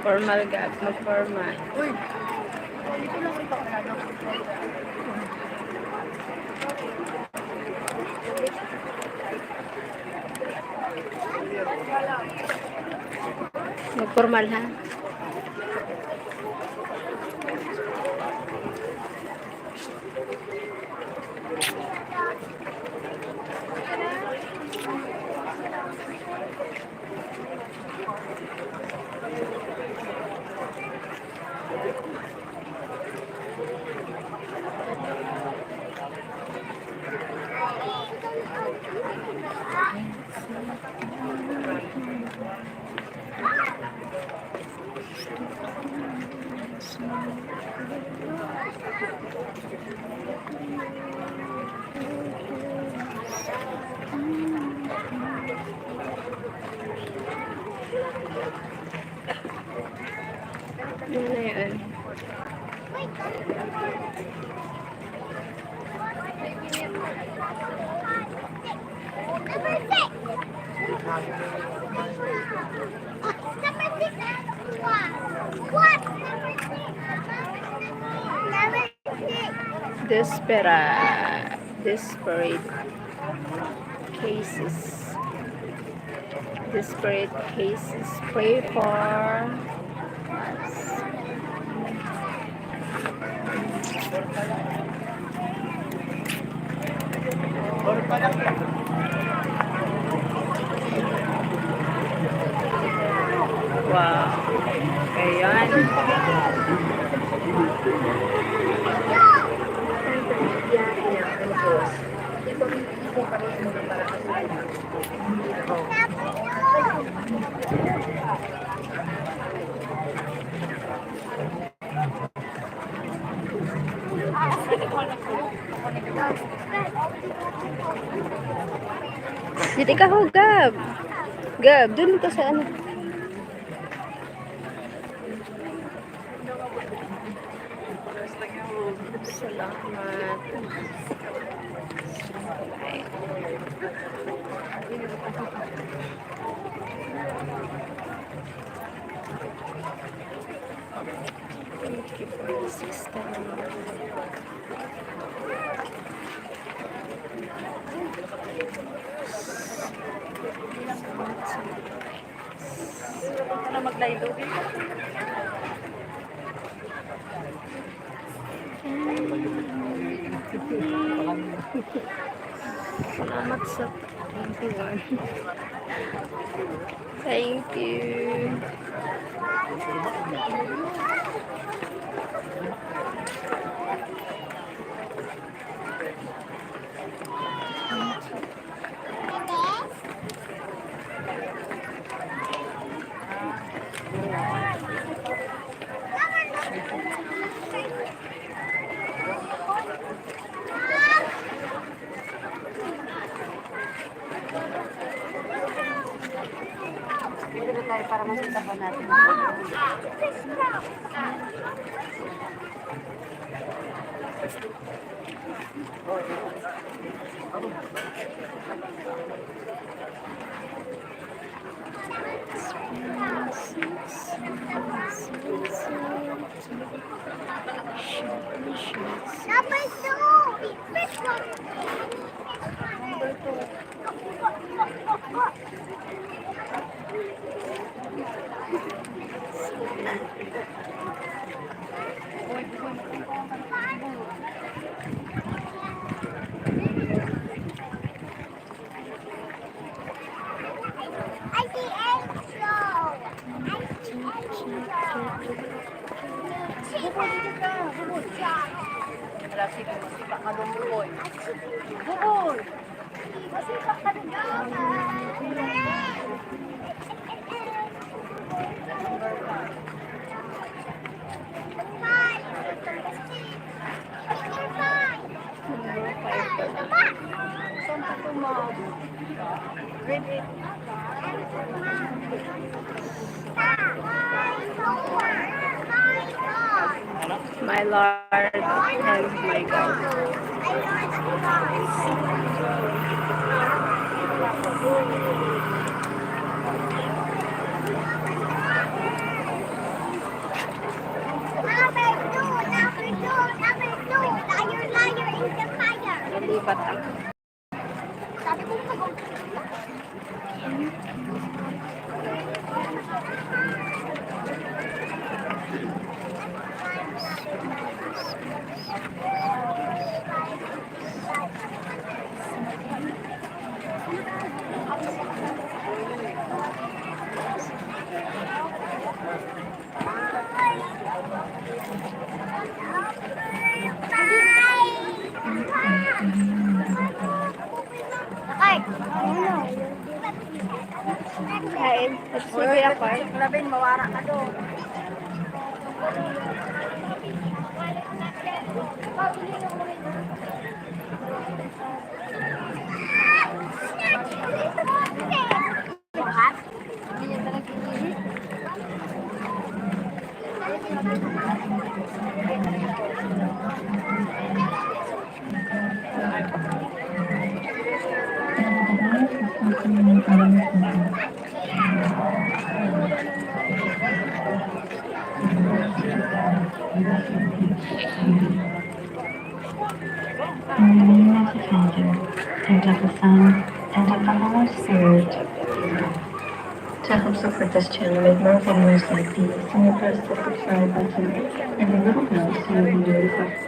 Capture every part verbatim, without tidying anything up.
Formal, gab, magformal. Magformal, ha? Ano na yan? Despera-, desperate cases. Desperate cases. Pray for us. Wow. Ayan. Dito ka ho, Gab. Gab, dun ka sa ano. Salamat. Thank you for the system. Ano, maglaylo dito? Salamat sa twenty-one. Thank you. Dito na tayo para makita pa natin. Wala, sige, masipa ka dun, Buboy. Buboy! Masipa ka dun. My Lord and my God. Batak. Kain. Sige, ako. Labing mawara ka doon. Pentagon Spirit. To help support this channel with more videos like these, can you press the subscribe button and the little bell so you'll be notified?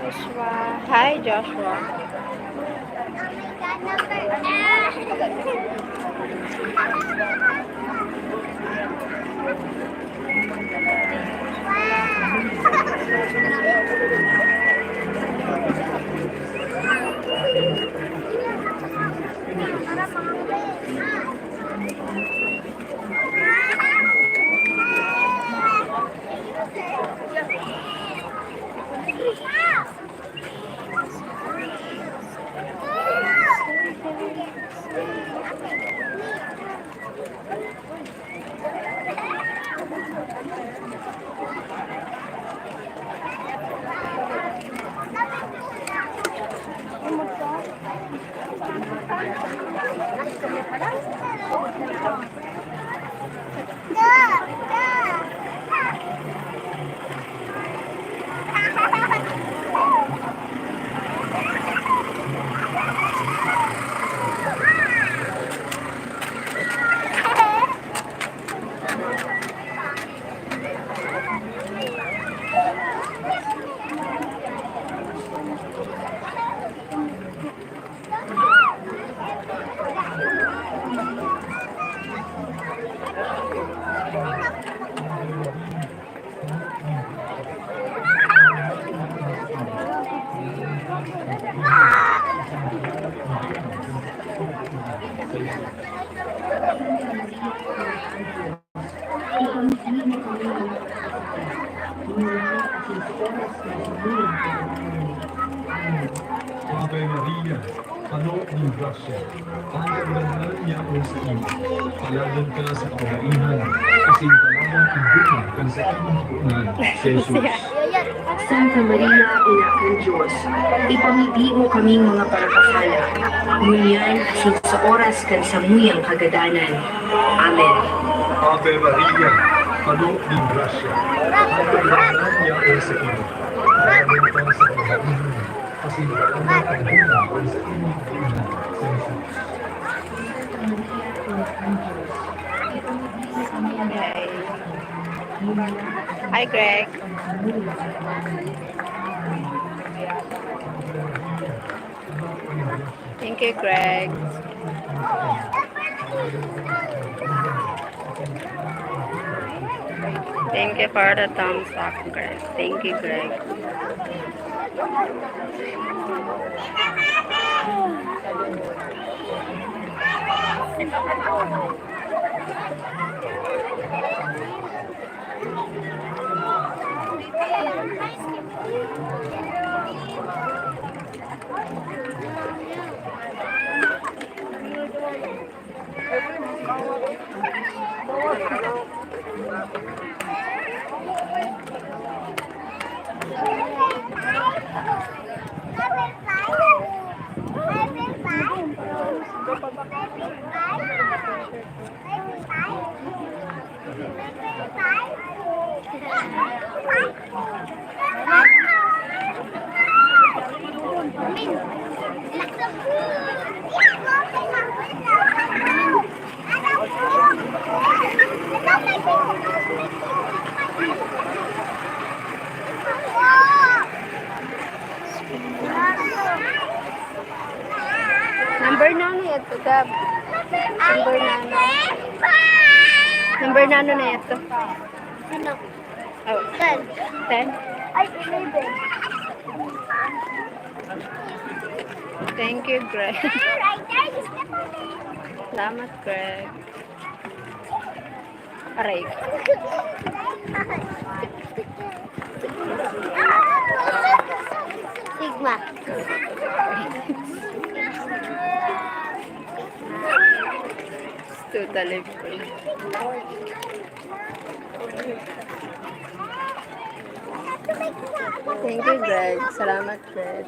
Joshua. Hi, Joshua. Ave Maria, pano ning grasya, an kaganadan ya o sa imo. Paladan ka sa kababaihan, asin paladan ing bunga ning imo, Jesus. Santa Maria, Ina kan Dios, ipamidi mo kaming mga parakasala, ngunyan asin sa oras kan samuyang kagadanan. Amen. Ave Maria, pano ning grasya, an kaganadan ya o sa imo. Paladan ka sa kababaihan, asin paladan ing bunga ning imo, Jesus. Hi, Greg. Thank you, Greg. Thank you for the thumbs up, Greg. Thank you, Greg. Number nanu ya ito, Gab? Number nanu? Number nanu na ya ito? Ano? Oh. Ten. Ten? Ay, eleven. Thank you, Greg. Salamat, Greg. Aray. Sigma. It's totally free. Thank you, Greg. Salamat, Greg.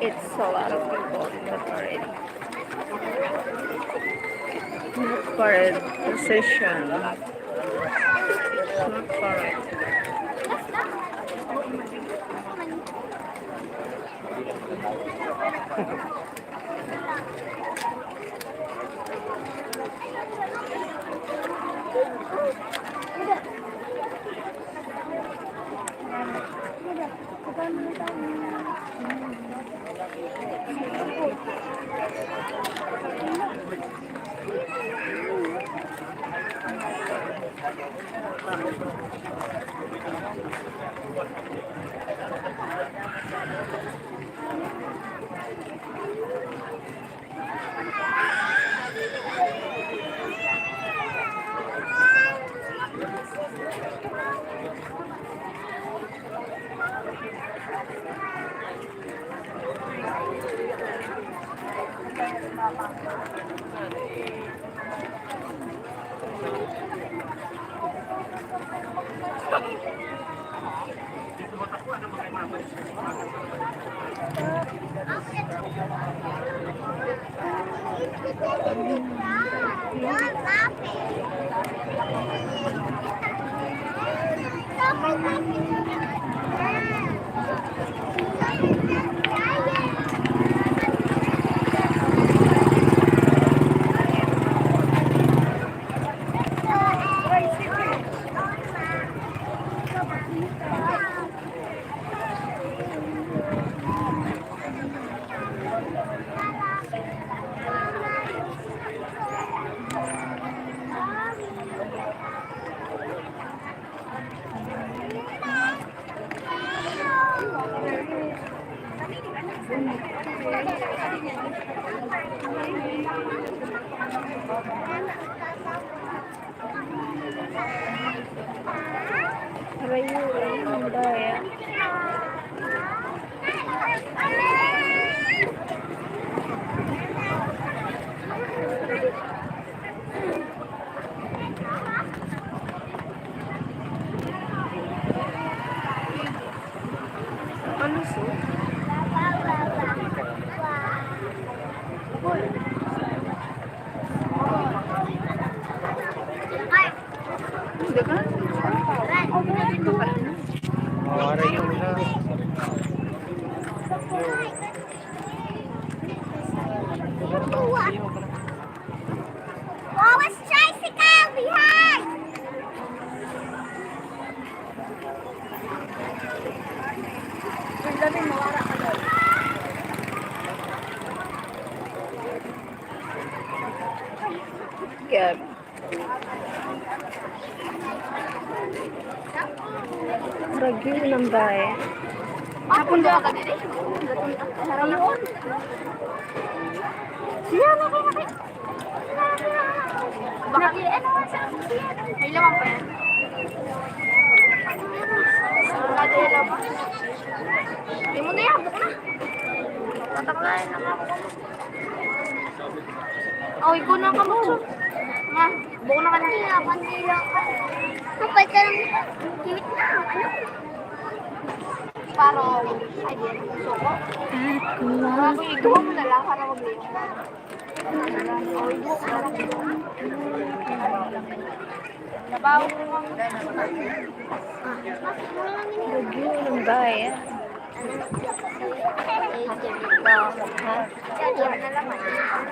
It's a lot of people in the parade. Parade procession. It's not parade. Ragyu nambay. Hapon daw ka diri. Siya na kayo, kayo. Baka di, ano, sa, may laman pa yan. Sarado yan, laman. Di mo na yan, buko na. Tatanggalin na nga ako. Oh, ikaw na ka mo. Ma, buko na ka na. Hindi na, hindi na. Kapag ka lang, kimit na, ano? Parang, ay, di, suko. Ako, ikaw mo na lang para maglinis. Lagyo ng bayan. Ha?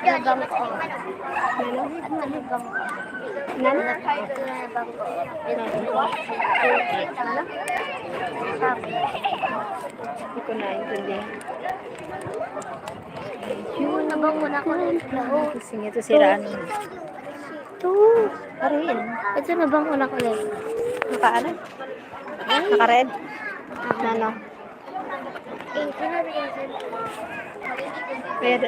Nabangko. Nano? Nano? Hindi ko naintindihan. Yun, nabangko na ako. Kasi ito sira, ano. Ito. Arin. Ito na bang una ko na yun? Naka-ano? Naka-red? Nano? Pwede.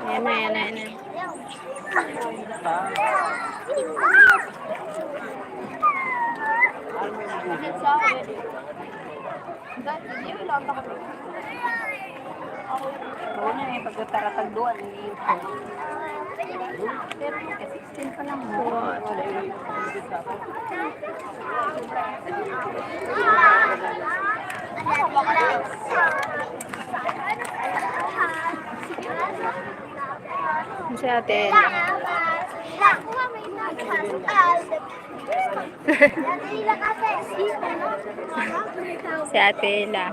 Ayan na, ayan na, ayan na. Ano na yung pagkataratagduan? Pero kasi sixteen pa lang po. Si Ate Ella. Si Ate Ella.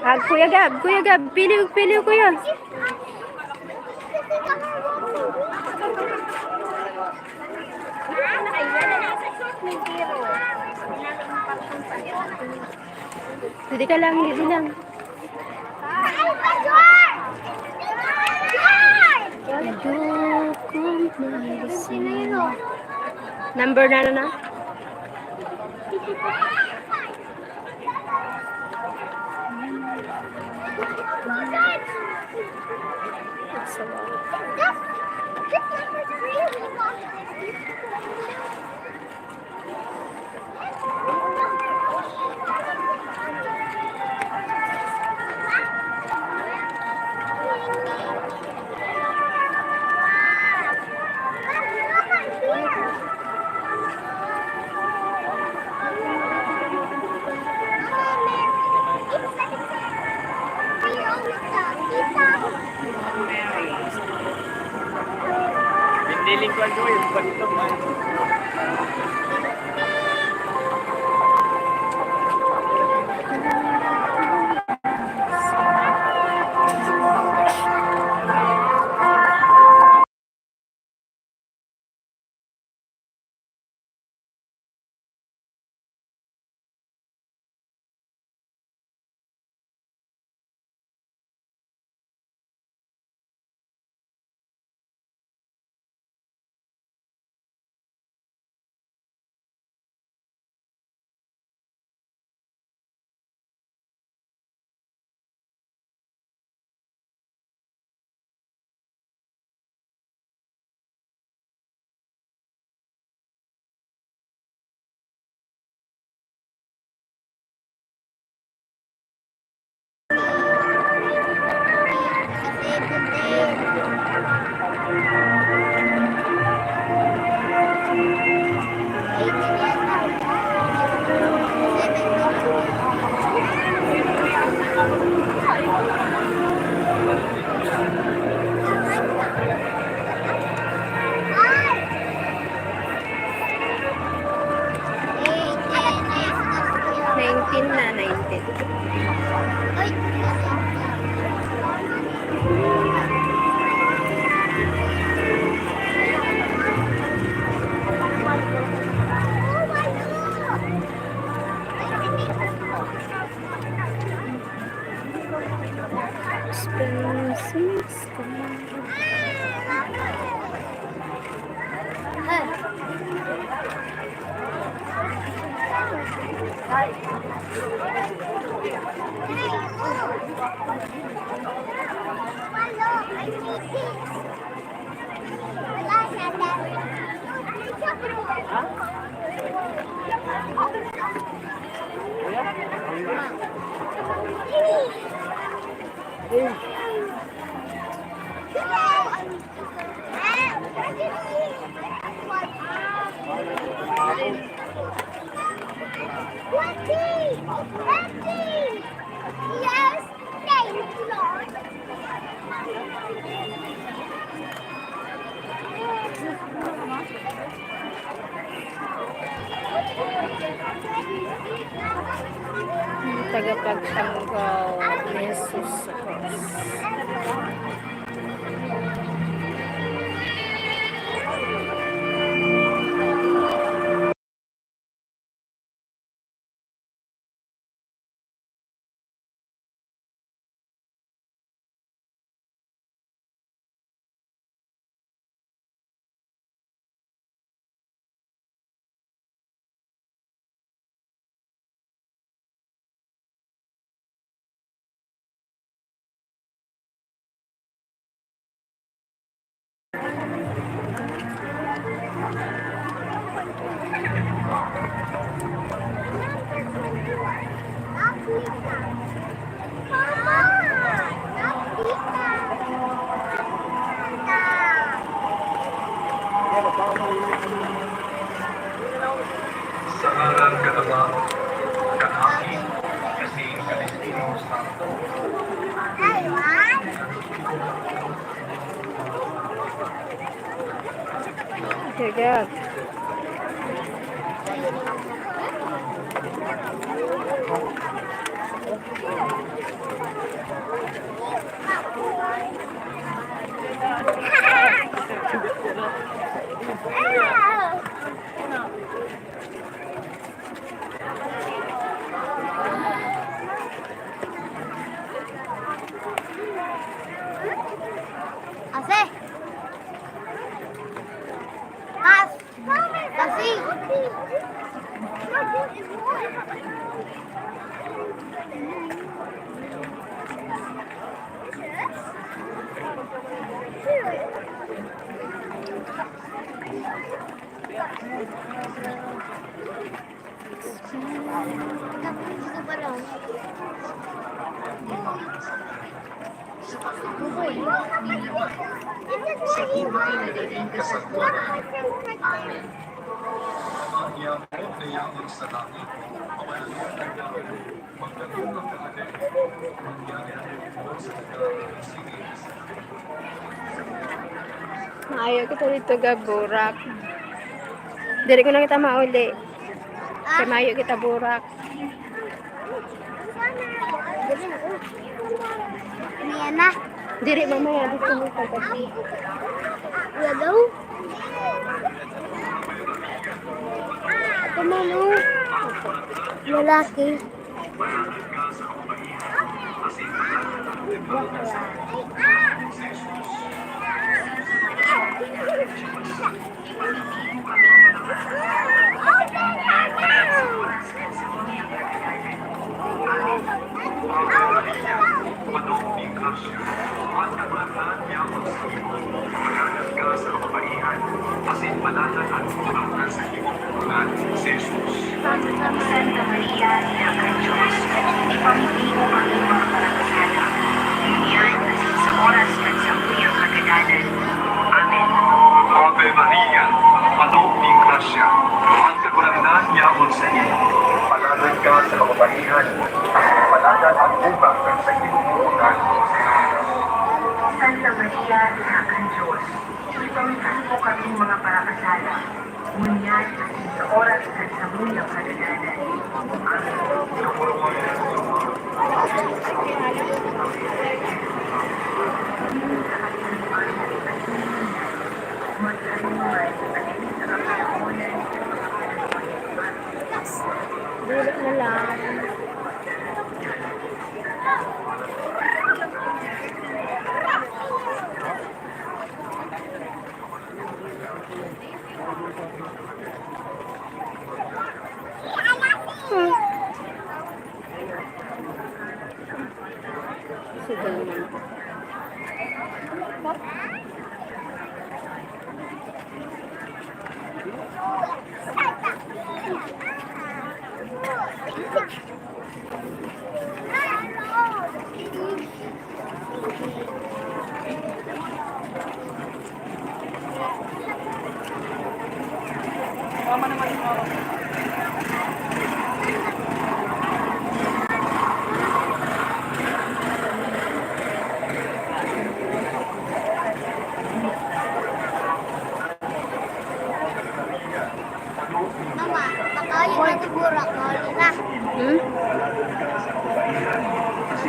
Hug, Kuya Gab, Kuya Gab, pili, pili, Kuya. Didi ka lang, didi lang. Number na, na, na? Hindi lingkuan ko yung pagkita mo. Tagapagtanggol ni Jesus sa krus. Sa ngalan kan Ama, kan Anak, kasi kan Espiritu Santo. Dagat. Ase. Pas. Kasi. Maayo kita dito ga burak. Diri ko na kita mauli. Kay maayo kita burak. Ayan na. Diri, mamaya dito mo pagkasi. Hello? Ito mo, no? Lalaki. Santa Maria, Ina kan Dios, ipamimpi mo kami mga makasasala, ngunyan at sa oras kan sampay nang kagadanan. Amen. Ave Maria, puno ka nin grasya, an Kagurang yaon sa imo. Palangid ka sa kababaihan, at palangid an bunga kang tiyan mo, Jesus. Santa Maria, Ina kan Dios, ipamimpi mo kami mga makasasala, ngunyan at sa oras kan sampay nang kagadanan. Dulot na lang. Mama, makain na ti burak, makain na. Hmm?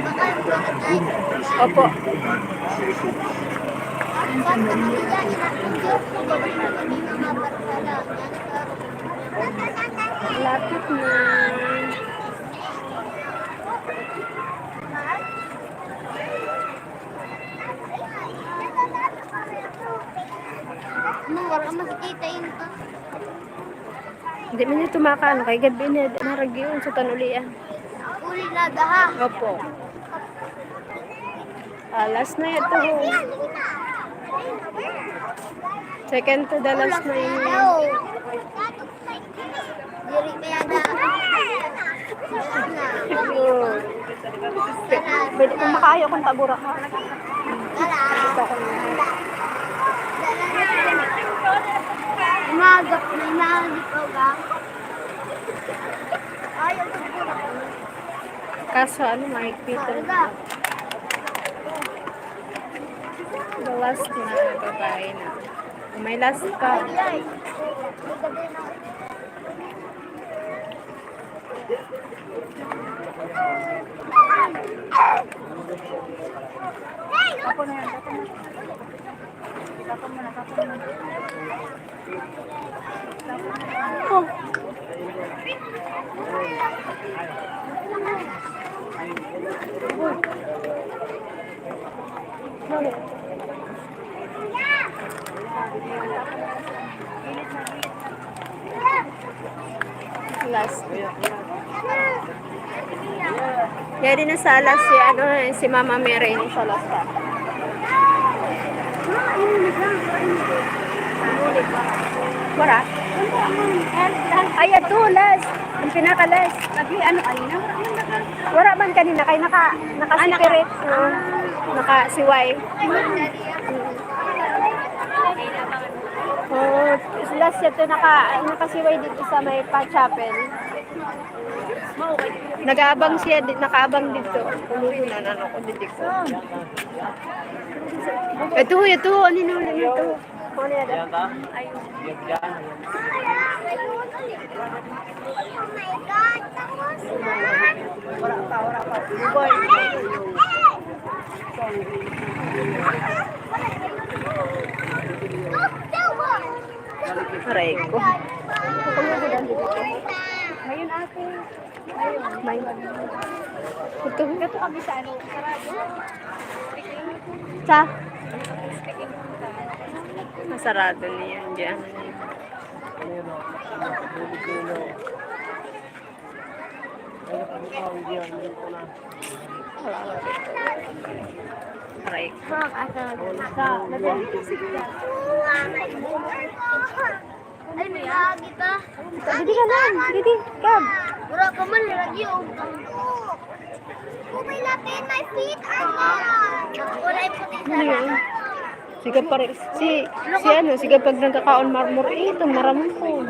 Makain na ti burak. Opo. Lapit na. Mama, wala ka makikita yun pa. Hindi man ito makaano, kay gabi na, na ragyon sa tanulian. Uli na daha. Opo. Ah, last na ito. Second to the last na yun. Diri kaya da. Pwede kung makaayo kung tabura ka. Magap, may magap ka. Kaso ano, mahigpitan. The last na babae na. May last pa. Ako na yan, ako na. Ako muna, ako muna. Last. Yari na sa last si, ano, si Mama Mary, ini sa last pa. Wara? Ay, ito, last. Ang pinaka-last. Lagi, ano, kanina? Wara man kanina, kay naka, naka-separate. Ah, naka-, ah. Nakasiway. Oo, last year to naka-, nakasiway dito sa may pa-chapel. Nag-aabang siya, di-, nakaabang dito. Tulugo na, ano ko, dito. Ito, ito, ano yun, ano ito? Aray ko. Ngayon, ate. May. Ito. Ito kami sa ano, sarado. Sa? Masarado niya diyan. Aray ko. Ay, may lagi ka. Didi ka na, didi. Come. Wala pa man, lagi, oh. Oh, my lap and my feet are gone. Wala yung puti sa lap. Sige pa rin. Si, si ano, sige pag nagkakaon marmor, eh, itong maramon ko.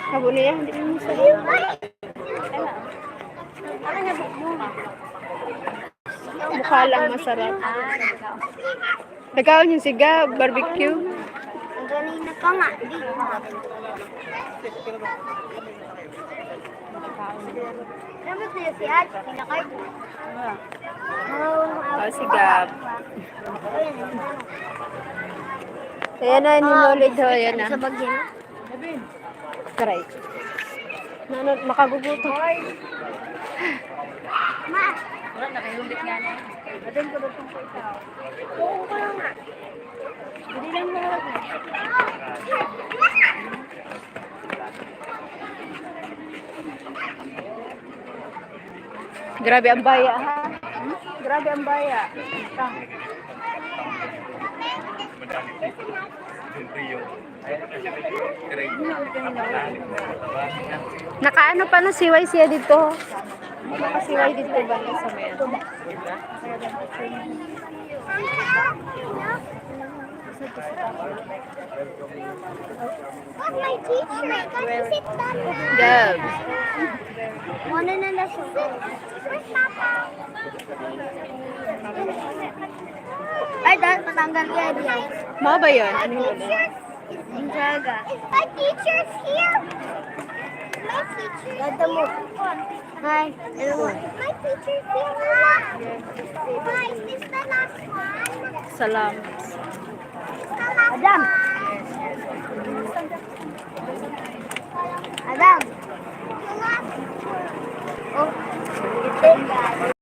Habo niya, hindi mo sa. Mukha lang masarap. Nagkaon yung siga, barbecue. Ang ganina pa nga, di. Dapat na yung siya, pinakay. Oh, siga. Ayan na, ni Lolid ho, ayan na. Sa bagyo. Aray. Nano, makagugutom. Ma. Wala, nakahilumbit nga na. Madam ka ba itong sa ikaw? Oo, ko lang nga. Dali lang na. Grabe ang baya, ha? Grabe ang baya. Nakaano pa no siway siya dito. Nakasiway dito ba sa may ano? Look, my teacher. Can you sit down? Go. Wanna know the Where's Papa? Ay, dapat matanggal ka diyan. Mga ba yun? Ano yun? Ang draga. My teacher's here. My teacher. Ganda mo. Hi. Hello. My teacher's here. Hi, is this the last one? Salam. Is the last Adam. One. Adam. The last one. Oh. Ito.